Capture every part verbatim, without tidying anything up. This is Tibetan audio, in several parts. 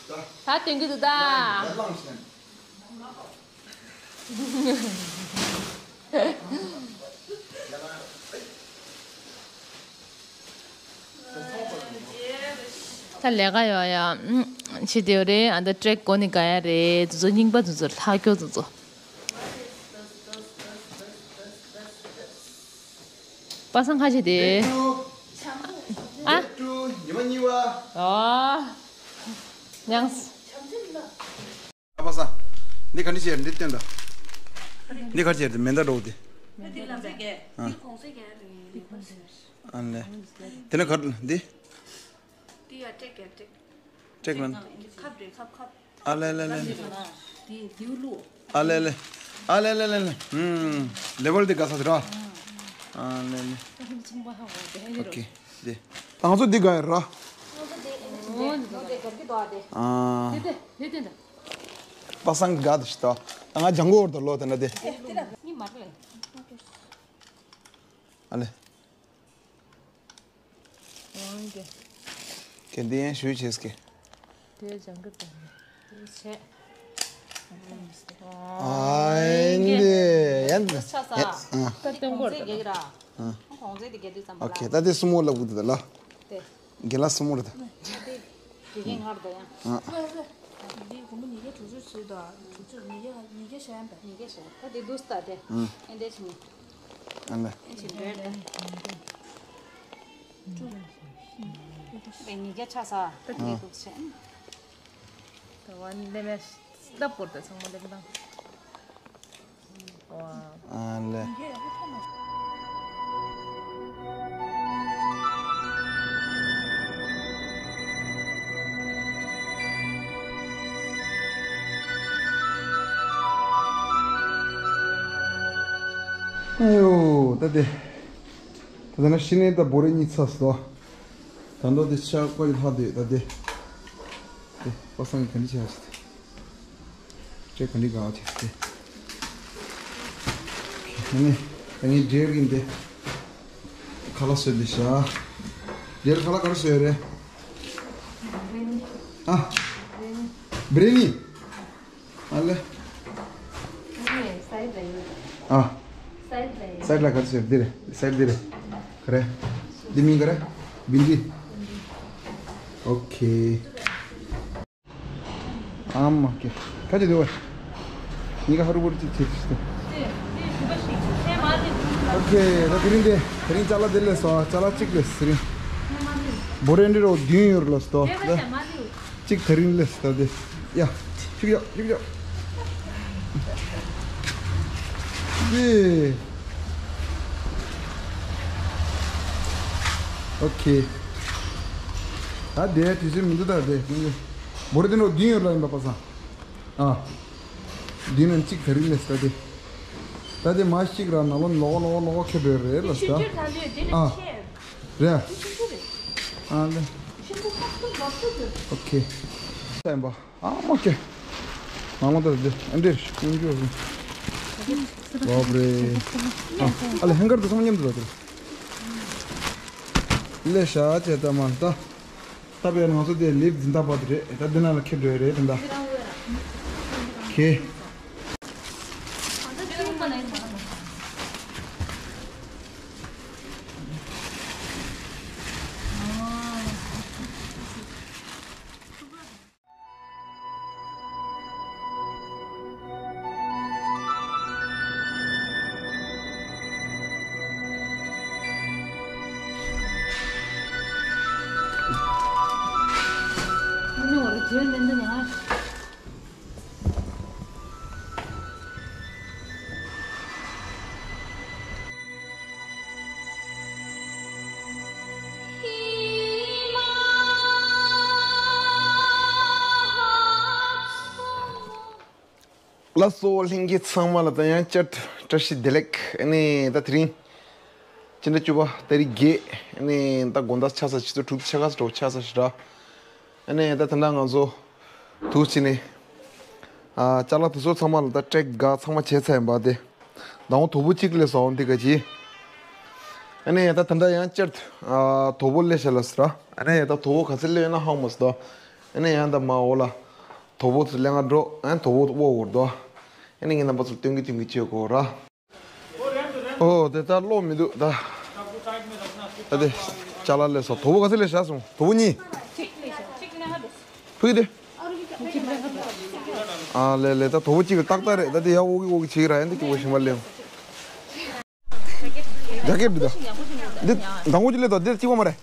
ད་སྟོན་གྱི་འདུག་ད། ད་ལས་ཀ་ཡོད་ཡ། ཕྱི་དེ་རེད། ཨ་ད་ཊེག་གོ་ནི་ག་ཡ་རེད། དུ་ཚོ་རྙིང་པ་དུ་ཚོ་ལྷག་སྐྱོ་དུ་ཚོ། པ་སངས་ཁ་ཆེ་དེ། ཨ། ཉི་མ་གཉིས་པ། ཨོ། མྱངས། ཨ་པ་སངས། འདི་ག་འདྲ་བྱས་འདི་སྟོན་ད། འདི་ག་འདྲ་བྱས་འདི་མེ་མདའ་འདྲ་བོ་འདི། འདི་ལ་ཟེར་གས། ཨ། འདི་གོང་ཟེར་གས་རེད། ཨ་ལེ། དེ་ནས་ག་འདི། འདི་ཡ་ཊེག་གས་ཊེག་ཊེག་ལ། ཁབ་རེད་ཁབ་ཁབ། ཨ་ལེ་ལེ་ལེ་ལེ། དེ་དེའུ་ལུ། ཨ་ལེ་ལེ། ཨ་ལེ་ལེ་ལེ་ལེ། ཧུམ། ལེ་བལ་དེ་ག་ས་ར། ཨ་ལེ་ལེ། ཨོ་ཁེ། དེ། ད་ང་ཚོ་འདི་ག་ཡ་ར། ཨ། པ་སངས་ག་དེ་ཤི་ད། ད་ང་ལྗང་གུ་འོར་ད་ལོ་དེ་ན་དེ། ཨ་ལེ། འོང་གི། གན་དེ་ཡན་ཞུ་བྱེད་ཀྱི། དེ་ལྗང་གུ་དང་། དེ་བྱས། ཨ་འདི་ཡན། ཆ་ས། ད་སྟོན་གོ་རེད། ཨ། གོང་ཚད་དེ་ག་དུས་ཙམ་པ་ལ། ཨོ་ཁེ། ད་དེ་སུ་མོ་ལབ་གི་འདུག་ད་ལ། དེ། རྒན་ལགས་སུ་མོ་རེད་ད། དེ་རྒན་ངར་ད་ཡང་། ཨ། དེ་སྒོར་མོ་ཉིས་བརྒྱ་དྲུག་ཅུ་ཚུད་ད། དྲུག་ཅུ། ཉིས་བརྒྱ་ཉིས་བརྒྱ་བྱས་ཡང་ད། ཉིས་བརྒྱ་བྱས་ད། དེ་འདུག་ད་དེ། ཨ། ཨེ་འདྲས་བྱུང་། ཨ་ལ། ཨེ་ཅི་འདྲས་ད། དེ་ཉིས་བརྒྱ་ཆགས་ས། ད་དེ་འདུག་བྱས། ད་བ་ནི་ལེ་མེ་སྟབ་བོར་ད་ཚང་མ་ལེ་མེ་དང་། ཨ་ལེ། ཨེ་ཡོ། ད་དེ། ད་ད་ན་ཤི་ནས་ད་བོ་རེ་གཉིས་ཚར་སོང་། ད་འདོ་དེ་ཤ་ཀོ་ཡི་ལྷག་དེ་ད་དེ། དེ་པ་སངས་ག་འདྲ་བྱས་ཤི་དེ། ཅེ་ག་འདྲི་ག་བ་ཆེ་སྟེ། ནི་ད་ངའི་འབྲེལ་གྱིན་ཏེ། ཁ་ལག་བཟོས་འདི་ཤ། འབྲེལ་ཁ་ལག་ག་རེ་བཟོས་རེད། ཨ། བྷི་རི་ནི། ཨ་ལེ། ཨ། སའེ་ལ་ག་རེ་བཟོས་འདི་རེད། སའེ་འདི་རེད། ག་རེ། འདི་མིང་ག་རེ། བིན་དི། ཨོ་ཁེ། ཨ་མ་ཀེ། ཁ་ཅིག་དེ་བ། གཉིས་ཀ་ཧ་རུ་བོར་ཅིག་བྱེད་ཅིག་སྟེ། ཨོ་ཁེ། ད་དེ་རིང་དེ། དེ་རིང་ཅ་ལག་དེ་ལས་སོ། ཅ་ལག་གཅིག་ལས་དེ་རིང་། བོ་རེ་འདི་རོ་བདུན་ཡོད་ལ་སྟོ། ད་གཅིག་དེ་རིང་ལས་ད་དེ། ཡ། ཤིག་ཡོ་ཤིག་ཡོ། དེ། ཨོ་ཁེ། ད་དེ་དུས་ཚོད་མི་འདུག་ད་དེ། བོ་རེ་འདི་རོ་བདུན་ཡོད་ལ་ཡིན་པ་པ་སངས། ཨ། འདི་ནས་གཅིག་དེ་རིང་ལས་ད་དེ། ད་དེ་མ་གཅིག་ར་ནང་ལོ་ལོག་ལོག་ལོག་ཁེ་འགྲོ་རེད་ལ་ད། ཨ། རེད། ཨ་ལེ། ཨོ་ཁེ། ཨ་མ་ཀེ། ནང་ལོ་ད་དེ་ཨ་འདྲེ་སྐྱོན་བརྗོད་རེད། ལོབ་རེད། ཨ་ལེ་ཧེང་གར་དུ་སོང་མཉམ་དུ་ད་དེ། ལེ་ཤ་ཅེ་ད་མ་ད། ད་བས་ང་ཚོ་དེ་ལེབ་འཛིན་ད་པ་དེ་རེད། ད་འདི་ན་ལ་ཁེབས་འགྲོ་ཡ་རེད་དེ་འདྲ། ཁེ། ལགས་སོ། ལྷན་རྒྱས་ཚང་མ་ལ་ད་ཡང་བསྐྱར་དུ་བཀྲ་ཤིས་བདེ་ལེགས། ཨ་ནི་ད་དེ་རིང་སྤྱི་ཟླ་བཅུ་པ་ཏ་རིག་བརྒྱད། ཨ་ནི་ད་དགོང་དག་ཆགས་ས་ཆུ་ཚོད་དྲུག་ཆ་ག་ས་འགྲོ་ཆགས་ས་ཞིག་ར། ཨ་ནི་ད་ད་ལྟ་ང་ཚོ་དུ་ཕྱིན་ནས། ཨ། ཅ་ལག་དེ་ཚོ་ཚང་མ་ལ་ད་ཊེག་ག་ཚང་མ་བྱས་ཚར་ཡིན་པ་དེ། ད་འོང་དོ་པོ་གཅིག་ལས་སོང་དེ་ག་ཅི། ཨ་ནི་ད་ད་ལྟ་ཡང་བསྐྱར་དུ། ཨ། དོ་པོ་ལས་བྱ་ལ་ཟེར་ར། ཨ་ནི་ད་དོ་པོ་ག་ཚོད་ལས་ཡོད་ན་ཧང་མ་སོ་ད། ཨ་ནི་ཡང་ད་མ་འོ་ལ། དོ་པོ་ཚོ་ལེན་ག་འགྲོ། ཨ་ནི་དོ་པོ་དབོ་བོར་དོ། ཨ་ནི་ངས་རྣམ་པ་ཚོར་སྟོན་གི་སྟོན་གི་བྱེད་དགོས་ར། ཨོ་དེ་ད་གློག་མི་འདུག་ད། ད་དེ་ཅ་ལག་ལས་སོ། དོ་པོ་ག་ཚོད་ལས་བཞག་སོང་། དོ་པོ་གཉིས། ཕུག་དེ། ཨ་ལས་ལས། ད་དོ་པོ་གཅིག་ལ་ཏག་ཏག་རེད། ད་དེ་ཡ་ཨོ་གི་ཨོ་གི་བྱེད་ཀྱི་ར། ཡ་འདི་ཀྱི་ཨོ་ཞིམ་པ་ལེན། ཇ་ཀེ་ཊི་འདི་ད། འདི་མདང་དགོང་ཅི་ལས་དོ། འདི་གཅིག་པ་མ་རེད།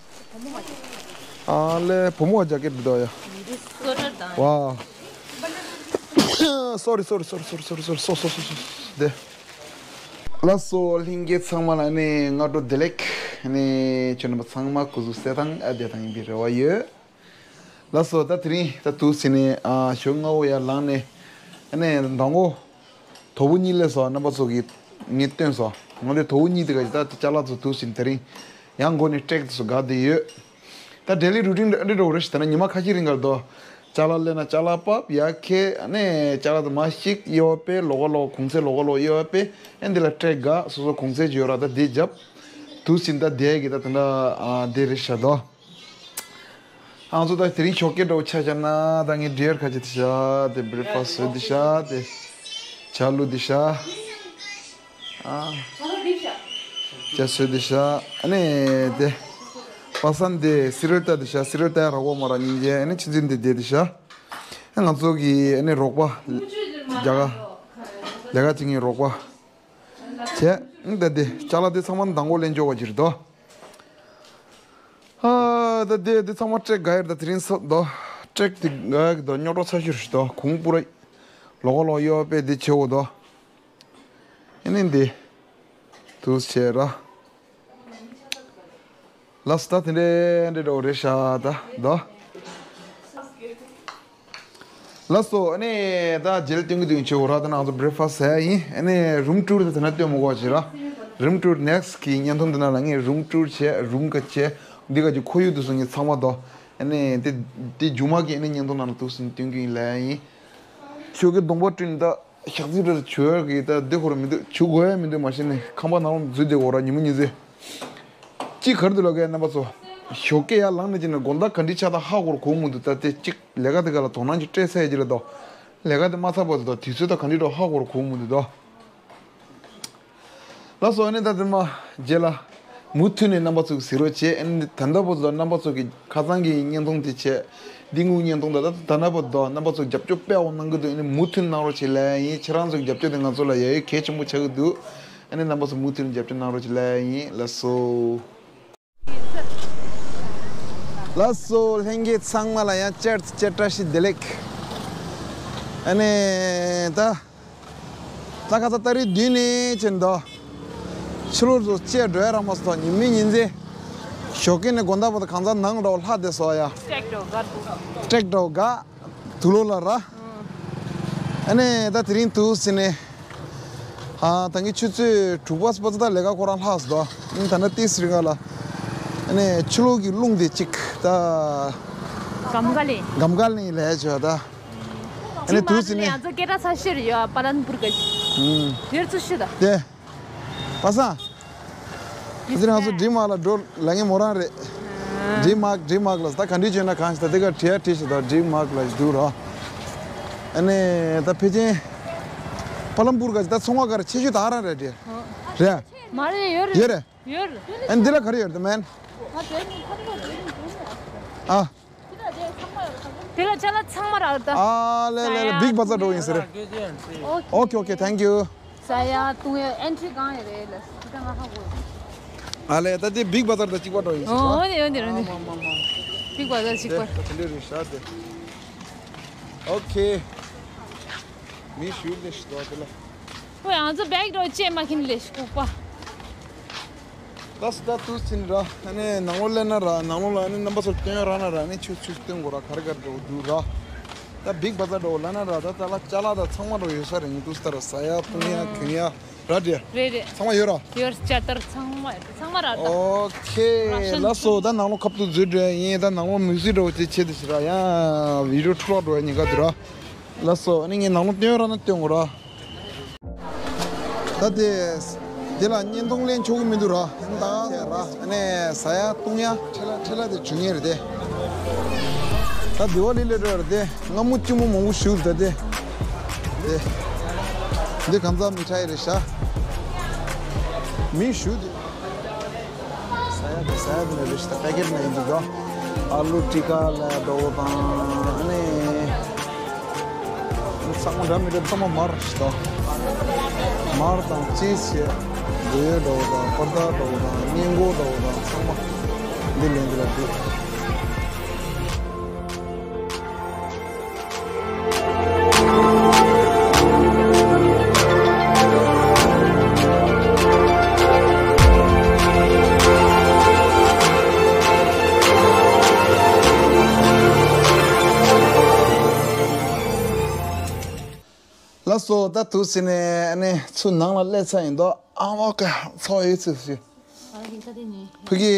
ཨ་ལས་བུ་མོ་ཇ་ཀེ་ཊི་འདི་དོ་ཡ། འདི་སོ་ཊར་དང་། ཝ། སོ་རི་སོ་རི་སོ་རི་སོ་རི་སོ་རི་སོ་སོ་སོ་སོ་སོ་སོ་སོ་སོ་སོ་སོ་སོ། དེ། ལགས་སོ་ལྷན་རྒྱས་ཚང་མ་ལ་ནི་སྔ་དྲོ་བདེ་ལེགས། ནི་ཁྱོད་རྣམ་པ་ཚང་མ་སྐུ་གཟུགས་གསལ་ཐང་ཨ་བདེ་ཐང་ཡིན་པའི་རེ་བ་ཡོད། ལགས་སོ། ད་དེ་རིང་ད་དུས་ཚོད་ནི་ཨ་ཞོགས་སྔ་བོ་ཡར་ལངས་ནས། ཨ་ནི་མདང་དགོང་དོ་པོ་གཉིས་ལས་སོ། རྣམ་པ་ཚོ་གིས་ངས་སྟོན་སོ། ང་ཚོའི་དོ་པོ་གཉིས་དེ་ག་ཅི་ད་ཅ་ལག་ཚོ་དུས་ཚོད་དེ་རིང་ཡང་འགོ་ནས་ཀྲེག་དེ་ཚོ་དགའ་བསྡད་ཡོད། ད་ཌེ་ལི་རུ་ཊིན་འདྲ་འདྲ་བོ་རེད་ཤག་ད་ནི་ཉི་མ་ཁ་ཤས་རིང་གར་དོ། ཅ་ལག་ལེན་ན་ཅ་ལག་ཕབ། ཡར་འཁྱེར། ཨ་ནི་ཅ་ལག་དེ་མར་བཤིག་གཡས་པ་ཕབ། ལོགས་ཀ་ལོགས་གུང་སེང་ལོགས་ཀ་ལོགས་གཡས་པ་ཕབ། ཨ་འདི་ལ་ཀྲེག་དགའ། སོ་སོ་གུང་སེང་ཅིག་ཡོད་ར། ད་དེ་རྒྱབ། དུས་ཚོད་ད་དེ་གི་ད་དེ་འདྲ་ཨ་དེ་རེད་ཤག་དོ། ང་ཚོ་ད་དེ་རིང་ཞོགས་ཀས་འདྲ་བོ་ཆ་བཞག་ན། ད་ངས་འབྲི་ཡར་ཁ་ཅིག་དེ་བཞག་སྟེ། བྷི་རེག་ཕ་སི་བཟོས་ཏེ་བཞག་སྟེ། ཇ་བླུགས་ཏེ་བཞག་ཨ། ཇ་བཟོས་ཏེ་བཞག་ཨ་ནི་དེ། པ་སངས་དེ་སི་རི་ཨེལ་ལྟ་དེ་བཞག་སི་རི་ཨེལ་ལྟ་ཡག་རག་གོ་མ་རག་སྙིང་རྗེ། ཨ་ནི་ཆུ་འཛིན་དེ་བསྡད་དེ་བཞག་ཨ་ང་ཚོ་གི་ཨ་ནི་རོགས་པ། རྒྱ་གར་ལས་ཀ་བྱེད་མཁན་རོགས་པ་བྱས། ཨ་ད་དེ་ཅ་ལག་དེ་ཚང་མ་མདང་དགོང་ལེན་འཇོག་པ་ཅིག་རེད་དོ། ཨ་ད་དེ་དེ་ཚང་མ་ཀྲེག་དགའ་ཡོད་རེད། ད་དེ་རིང་སོ་དོ། ཀྲེག་དེ་དགའ་ཡོད་དོ། རྙོག་དྲ་ཚ་ཤོས་རེད་དོ། གུང་པུ་ར་ལོགས་ཀ་ལོགས་གཡས་པ་ཕབ་དེ་བྱེད་འོ་དོ། ཨ་ནི་འདི་དུས་བྱས་ར། ལགས་སོ། ད་དེ་འདྲ་འདྲ་འདྲ་བོ་རེད་ཤག་ད་དོ། ལགས་སོ། ཨ་ནི་ད་རྗེས་ལ་སྟོན་གི་འདུག་ཡིན་ཆེ་བོ་ར། ད་ནང་ཚོ་བྷི་རེག་ཕ་སི་ཟ་ཡ་ཡིན། ཨ་ནི་རུམ་ཊུར་ད་དེ་ན་སྟོན་མི་དགོས་ཅིག་ར། རུམ་ཊུར་ནེག་སི་གི་བརྙན་ཐུང་འདི་ནང་ལ་ངས་རུམ་ཊུར་བྱས། རུམ་ག་བྱས། འདི་ག་ཅིག་ཁོར་ཡུག་དེ་ཚོ་ངས་ཚང་མ་དོ། ཨ་ནི་དེ་དེ་མཇུག་མ་གི་ཨ་ནི་བརྙན་ཐུང་ནང་ལ་འདུག་སེ་སྟོན་གི་ཡིན་ལབ་ཡ་ཡིན། ཞོགས་ཀས་གདོང་པ་བཀྲུས་ནས་ད། ཞག་རྩི་རེར་བྱུ་ཡག་གི་ད་བདེ་ཁོ་ར་མི་འདུག་བྱུ་དགོས་ཡ་མི་འདུག་མ་གཞི་ནས་ཁང་པ་ནང་ལོགས་འཛུལ་བསྡད་དགོས་ར་ཉི་མ་ཉི་ཚེ། ཅིག་ག་རེ་འདུག་ལབ་ཀྱི་རྣམ་པ་ཚོ། ཞོགས་ཀས་ཡར་ལངས་ནས་ཅིག་ནས་དགོང་དག་ག་འདྲ་ཆགས་ད་ཧ་གོ་ར་གོ་མི་འདུག་ད་དེ་ཅིག་ལས་ཀ་དེ་ག་ལ་དོ་སྣང་ཅིག་སྤྲད་ས་ཡ་ཅིག་ལ་དོ། ལས་ཀ་དེ་མ་ཚར་བར་དུ་དོ་དུས་ཚོད་ད་ག་འདྲ་འགྲོ་ཧ་གོ་ར་གོ་མི་འདུག་དོ། ལགས་སོ། ཨ་ནི་ད་དེ་མ་རྗེས་ལ་མུ་མཐུད་ནས་རྣམ་པ་ཚོ་གི་གཟིགས་རོགས་བྱེད། ཨ་ནི་ད་ལྟ་བར་དུ་རྣམ་པ་ཚོ་གི་ཁ་སང་གི་བརྙན་ཐུང་དེ་བྱས། འདི་སྔོན་བརྙན་ཐུང་དང་ད་ད་ལྟ་བར་དུ་རྣམ་པ་ཚོ་རྒྱབ་སྐྱོར་དཔེ་འོ་གནང་གི་འདུག་ཨ་ནི་མུ་མཐུད་གནང་རོགས་བྱེད་ལབ་ཡ་ཡིན། ཁྱེད་རང་ཚོ་གི་རྒྱབ་སྐྱོར་དེ་ང་ཚོ་ལ་ཡ་ཡོད་གལ་ཆེན་པོ་ཆགས་ཀྱི་འདུག་ཨ་ནི་རྣམ་པ་ཚོ་མུ་མཐུད་ནས་རྒྱབ་སྐྱོར་གནང་རོགས་བྱེད་ལབ་ཡ་ཡིན། ལགས་སོ། ལགས་སོ། ལྷན་རྒྱས་ཚང་མ་ལ་ཡང་བསྐྱར་དུ་བསྐྱར་བཀྲ་ཤིས་བདེ་ལེགས། ཨ་ནི་ད། ད་ཁ་ས་ཏ་རིག་བདུན་ནས་བྱས་ནས་ད། ཕྱི་ལོགས་སུ་བཅད་འགྲོ་ཡ་རག་མ་སོང་། ཉི་མའི་ཉིན་མཚན། ཞོགས་ཀས་ནས་དགོང་དག་བར་དུ་གང་ཟག་ནང་འགྲོ་ལྷག་བསྡད་སོང་ཡ། ཀྲེག་འགྲོ་དགའ་འདུག་ཀྲེག་འགྲོ་དགའ། དུག་ལོག་ལ་ར། ཨ་ནི་ད་དེ་རིང་དུས་ཚོད་ནས། ཨ་ད་གིན་ཆུ་ཚོད་དྲུག་པ་པ་ཙམ་ད་ལས་ཀ་ཁོ་རང་ལྷག་སོང་། ཨ་ནི་ད་ནི་ཏིས་རི་ག་ལ། ཨ་ནི་ཕྱི་ལོགས་ཀྱི་རླུང་དེ་གཅིག་ད། སྒམ་ཀ་ལེན། སྒམ་ཀ་ལེན་ལས་བྱོས་ད། ཨ་ནི་དུས་ཚོད་ནས། ང་ཚོ་སྐད་གྲགས་ཚ་ཤོས་རེད་ཡ། པ་ལན་པུར་ག་ཞིག་ཨུམ། དེར་ཚུར་ཤོད་ད། དེ། པ་སངས། དེ་ང་ཚོ་ཌི་མར་ལ་འགྲོ་ལབ་མཁན་མོ་རང་རེད། ཨ། ཌི་མར་ཌི་མར་ལ་ད་ག་འདྲ་བྱས་ན་གང་ཞིག་ད་དེ་ག་བྲིས་ཡ་བྲིས་ཤིག་ད་ཌི་མར་ལ་འདུག་ར། ཨ་ནི་ད་ཕལ་ཆེར། པ་ལན་པུར་ག་ཞིག་ད་ཚོང་བ་ག་རེ་ཆེ་ཤོས་ད་རང་རེད་དེ། རེད། མ་རེད་ཡོད་རེད། ཡོད་རེད། ཡོད་རེད། ཨ་ནི་འདི་ལ་ག་རེ་ཡོད་རེད་ད་མན། ཨ། དེ་ལ་ཅ་ལག་ཚང་མ་རག་ད། ཨ་ལེ་ལེ་ལེ། ཟ་ཡ། བིག་བ་ཛར་འགྲོ་ཡིན་ཟེར། ཨོ་ཁེ། ཨོ་ཁེ། ཨོ་ཁེ། ཐེང་ཀིའུ། ཟ་ཡ་བཏུང་ཡ་ཨེན་ཊི་རི་གང་ཡོད་རེད་ལ་ཟ་ད་ང་ཧ་གོ། ཨ་ལེ་ད་དེ་བིག་བ་ཛར་དང་གཅིག་པ་འགྲོ་ཡིན་ཟེར། ཨོ་འདི་འདི་འདི། བིག་བ་ཛར་གཅིག་པ། དེ་འདྲ་རེད་ཤག་དེ། ཨོ་ཁེ། མི་ཞུ་ལེ་ཤི་དོ་དེ་ལ། ཨོ་ཡ་ང་ཚོ་བེག་འགྲོ་ཅེས་མ་ཁྱིན་ལེ་ཤི་ལྐུགས་པ། ད་སི་ད་ཏུ་སིན་ར། ཨ་ནི་ནང་ལོགས་སླེབས་ན་ར། ནང་ལོགས་ལ་ཨ་ནི་རྣམ་པ་ཚོར་སྟོན་ར་ན་ར། ཨ་ནི་ཆུ་ཆུ་སྟོན་དགོས་ར། ག་རེ་ག་རེ་འགྲོ་འདུག་ར། ད་བིག་བ་ཛར་འགྲོ་ལབ་ན་ར། ད་ད་ལ་ཅ་ལག་ད་ཚང་མ་འགྲོ་ཡོད་ས་རེད། ངས་ཏུ་སི་ད་ར་ཟ་ཡ་བཏུང་ཡ་གོན་ཡ་ར་འདྲ། རེད་རེད། ཚང་མ་ཡོད་ར། ཡོད། ཇ་ཏར་ཚང་མ་ཚང་མ་ར་ད། ཨོ་ཁེ། ར་ཤན། ལགས་སོ། ད་ནང་ལོགས་ཁབ་ཏུ་འཛུལ་འགྲོ་ཡ་ཡིན། ད་ནང་ལོགས་མིའུ་ཟིག་འགྲོ་བྱེད་བྱེད་དུ་ཞིག་ར། ཡང་བི་ཌིའོ་འཁྲུག་ལག་འགྲོ་ཡ་ཉེན་ཁ་འདུག་ར། ལགས་སོ། ཨ་ནི་ངས་ནང་ལོགས་སྟོན་ར་ན་སྟོན་དགོས་ར། ད་དེ། དེ་ལ་བརྙན་ཐུང་ལེན་ཆོག་གི་མི་འདུག་ར། ད་བྱས་ར། ཨ་ནི་ཟ་ཡ་བཏུང་ཡ་ཁྲེ་ལ་ཁྲེ་ལ་དེ་བྱུང་ངེས་རེད་དེ། ད་དི་ཝ་ལི་སླེབས་འགྲོ་རེད་དེ། སྔ་མོ་ལྕི་མོ་མང་པོ་ཞིག་འདུག་དེ། དེ། འདི་གང་ཚ་མི་ཁྲ་ཡི་རེད་ཤག་མི་ཞུ་དེ། ཟ་ཡ་དེ་ཟ་ཡ་དེ་ནས་རེད་ཤག་པེ་ཀེ་ཊི་ནང་ཡིན་འདུག་ག་ཨ་ལུ་ཊི་ཀ་ལ་འགྲོ་བ་དང་ཨ་ནི། ཚང་མ་འདྲ་མི་འདྲ་ཚང་མ་མར་ཞིག་དང་། མར་དང་ཅི་བྱས། འབྲས་ཡོས་འདྲ་བོ་དང་ཕར་ཐག་འདྲ་བོ་དང་སྔས་མགོ་འདྲ་བོ་དང་ཚང་མ་འདི་ལེན་གྱི་ལ་འདུག་ལགས་སོ། ད་དུས་ཚོད་ནས་ཨ་ནི་ཚུར་ནང་ལ་སླེབས་ཚར་ཡིན་དོ། ཨ་མ་ཀ་ཚོགས་ཡོད་ཚུལ་ཞུ། ཨ་ཡིན་ད་དེ་ནི། ཕ་གི།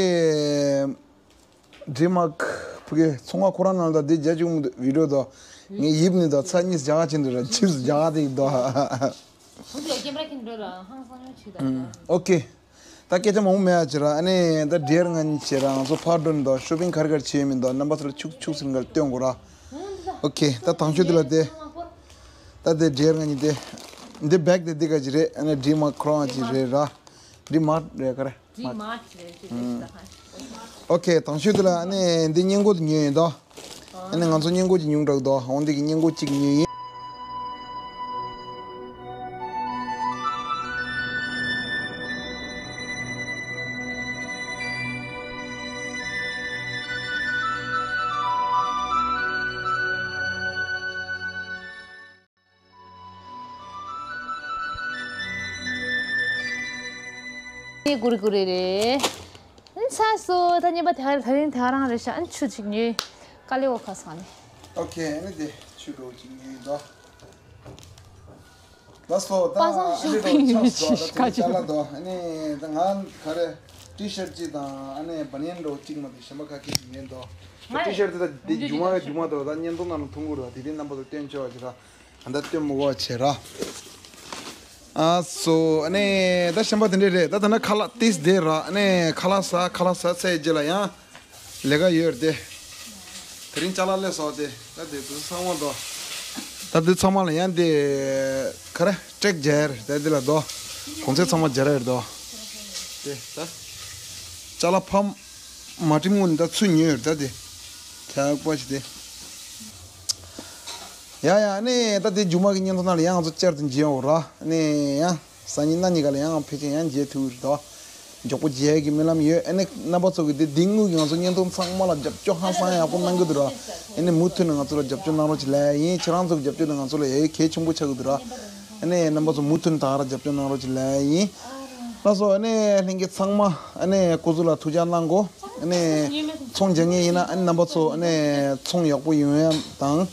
འདྲེ་དམག་ཕ་གི་ཚོང་བ་ཁོ་རང་ནང་ལ་ད་འདི་རྒྱ་ཆུང་བི་ཌི་ཡོ་དོ། ངའི་ཡིབ་ནི་དོ་ཚ་གཉིས་རྒྱ་ག་ཅན་དུ་ར་ཆིབས་རྒྱ་ག་དེ་ཡིན་དོ། ཁོང་ཚོ་ཀེམ་ར་ཁྱེར་འགྲོ་ར་ཧང་སང་ཡོང་ཆུ་དང་། ཨོ་ཀེ། ད་སྐད་ཆ་མང་པོ་མེད་ཨ་ཅི་ར། ཨ་ནི་ད་འདྲེར་ང་གཉིས་བྱེད་ར་ང་ཚོ་ཕར་འགྲོ་ནི་དོ། ཤོ་པིང་ག་རེ་ག་རེ་བྱེད་ཡོད་མིན་དོ། རྣམ་པ་ཚོ་ལ་ཆུག་ཆུག་ཟིན་གར་སྟོན་དགོས་ར། ཨོ་ཀེ། ད་དང་ཤོས་དེ་ལ་དེ། ད་དེ་འདྲེར་ང་གཉིས་དེ། འདི་བེག་དེ་འདི་ག་ཅི་རེད། ཨ་ནི་འདྲེ་དམག་ཁོ་རང་ཅི་རེད་ར། འདྲེ་དམག་རེད་ག་རེ། འདྲེ་དམག་རེད་ཅི་རེད་ད། ཨོ་ཀེ། དང་ཤོས་དེ་ལ་ཨ་ནི་འདི་བརྙན་འགོ་དེ་ཉོས་ཡིན་དོ། ཨ་ནི་ང་ཚོ་བརྙན་འགོ་ཅིག་ཉུང་དྲགས་དོ། འོང་འདི་གི་བརྙན་འགོ་གཅིག་ཉོས་ཡིན། ཀུ་རེ་ཀུ་རེ་རེད། ཨན་ཚ་སོ་ད་ཉིན་པ་དེ་ག་རེ་ད་རིང་དེ་ག་རང་རེད་ཤག་ཨན་ཆུ་ཅིག་ཉོས། དཀའ་ལས་འོ་ཁ་སང་ནས། ཨོ་ཁེ། ཨ་ནི་དེ་ཆུ་འགྲོ་ཅིག་ཉོས་དོ། ལགས་སོ། ད་པ་སངས་ཨ་ནི་ཤོ་པིང་ཆགས་སོ། ད་ཆུ་ཅ་ལག་དོ། ཨ་ནི་ད་ང་ག་རེ་ཊི་ཤར་ཊི་གཅིག་དང་ཨ་ནི་བ་ནེན་འགྲོ་གཅིག་མ་དེ་གཞན་པ་ཁ་ཁེ་ཅིག་ཉོས་དོ། ཊི་ཤར་ཊི་དེ་ད་དེ་རྒྱུ་མ་རྒྱུ་མ་དོ། ད་བརྙན་ཐུང་ནང་ལ་མཐོང་གི་རེད། དེ་དེ་རྣམ་པ་ཚོ་སྟོན་ཆོག་ཅིག་ར། ད་ལྟ་སྟོན་མི་དགོས་བྱས་ར། ཨ་སོ། ཨ་ནི་ད་གཞན་པ་དེ་འདྲས་རེད། ད་ད་ན་ཁ་ལག་ཏིས་དེ་ར། ཨ་ནི་ཁ་ལག་ཟ་ཁ་ལག་ཟ་ཚར་རྗེས་ལ་ཡང་ལས་ཀ་ཡོད་རེད་དེ། དེ་རིང་ཅ་ལག་སླེབས་སོང་དེ། ད་དེ་དུས་ཚང་མ་དོ། ད་དེ་ཚང་མ་ལ་ཡང་དེ་ག་རེ་ཀྲེག་རྒྱག་ཡ་རེད། ད་དེ་ལ་དོ། གོང་ཚད་ཚང་མ་རྒྱག་ར་རེད་དོ། དེ་ད་ཅ་ལག་ཕམ། མ་ཏྲི་མུ་ནི་ད་ཚུར་ཉོས་ཡོད་ད་དེ། ཁྱག་པ་ཞིག་དེ། ཡ་ཡ། ཨ་ནི་ད་དེ་མཇུག་མ་གི་བརྙན་ཐུང་ནང་ལ་ཡང་ང་ཚོ་བསྐྱར་དུ་མཇལ་ཡོང་ར། ཨ་ནི་ཡང་སང་ཉིན་གནངས་ཉིན་ག་ལ་ཡང་ཕལ་ཆེར་ཡང་མཇལ་ཐུབ་ཀྱི་རེད་དོ། མགྱོགས་པོ་མཇལ་གྱི་སྨོན་ལམ་ཡོད། ཨ་ནི་རྣམ་པ་ཚོ་གི་དེ་དེ་དངོས་ཀྱི་ང་ཚོ་བརྙན་ཐུང་ཚང་མ་ལ་རྒྱབ་སྐྱོར་ཧང་སང་ཡག་པོ་གནང་གི་འདུག་ར། ཨ་ནི་མུ་མཐུད་ནས་ང་ཚོ་ལ་རྒྱབ་སྐྱོར་གནང་རོགས་ཅིག་ལབ་ཡིན། ཁྱེད་རང་ཚོ་གི་རྒྱབ་སྐྱོར་དེ་ང་ཚོ་ལ་ཡ་གལ་ཆེན་པོ་ཆགས་ཀྱི་འདུག་ར། ཨ་ནི་རྣམ་པ་ཚོ་མུ་མཐུད་ནས་ད་ག་རང་རྒྱབ་སྐྱོར་གནང་རོགས་ཅིག་ལབ་ཡིན། ལགས་སོ། ཨ་ནི་ལྷན་རྒྱས་ཚང་མ་ཨ་ནི་སྐུ་གཟུགས་ལ་ཐུགས་ཅག་གནང་གོ། ཨ་ནི་ཚོང་རྒྱག་མཁན་ཡིན་ན་ཨ་ནི་རྣམ་པ་ཚོ་ཨ་ནི་ཚོང་ཡག་པོ་ཡོང་ཡ་དང་།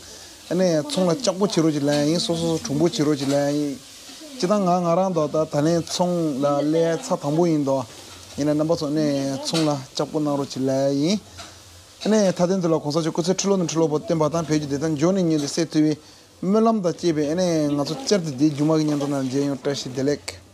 ཨ་ནི་ཚོང་ལ་ལྕགས་པོ་བྱེད་རོགས་ཅིག་ལབ་ཡ་ཡིན། སོ་སོ་སོ་གྲུང་པོ་བྱེད་རོགས་ཅིག་ལབ་ཡ་ཡིན། སྤྱིར་བཏང་ང་ང་རང་དོ་ད་ད་ལན་ཚོང་ལ་སླེབས་ཚར་དང་པོ་ཡིན་དོ། ཡིན་ན་རྣམ་པ་ཚོ་ཨ་ནི་ཚོང་ལ་ལྕགས་པོ་གནང་རོགས་ཅིག་ལབ་ཡ་ཡིན། ཨ་ནི་མཐའ་དོན་དུ་ལ་གོང་ས་མཆོག་སྐུ་ཚེ་ཁྲི་ལོ་ནས་ཁྲི་ལོ་བར་བརྟན་པ་དང་བོད་ཀྱི་བདེན་མཐའ་འབྱོར་ནས་མྱུར་དུ་གསལ་ཐུབ་པའི་སྨོན་ལམ་དང་བཅས་པའི་ཨ་ནི་ང་ཚོ་བསྐྱར་དུ་དེའི་མཇུག་མ་གི་བརྙན་ཐུང་ནང་མཇལ་ཡོང་། བཀྲ་ཤིས་བདེ་ལེགས།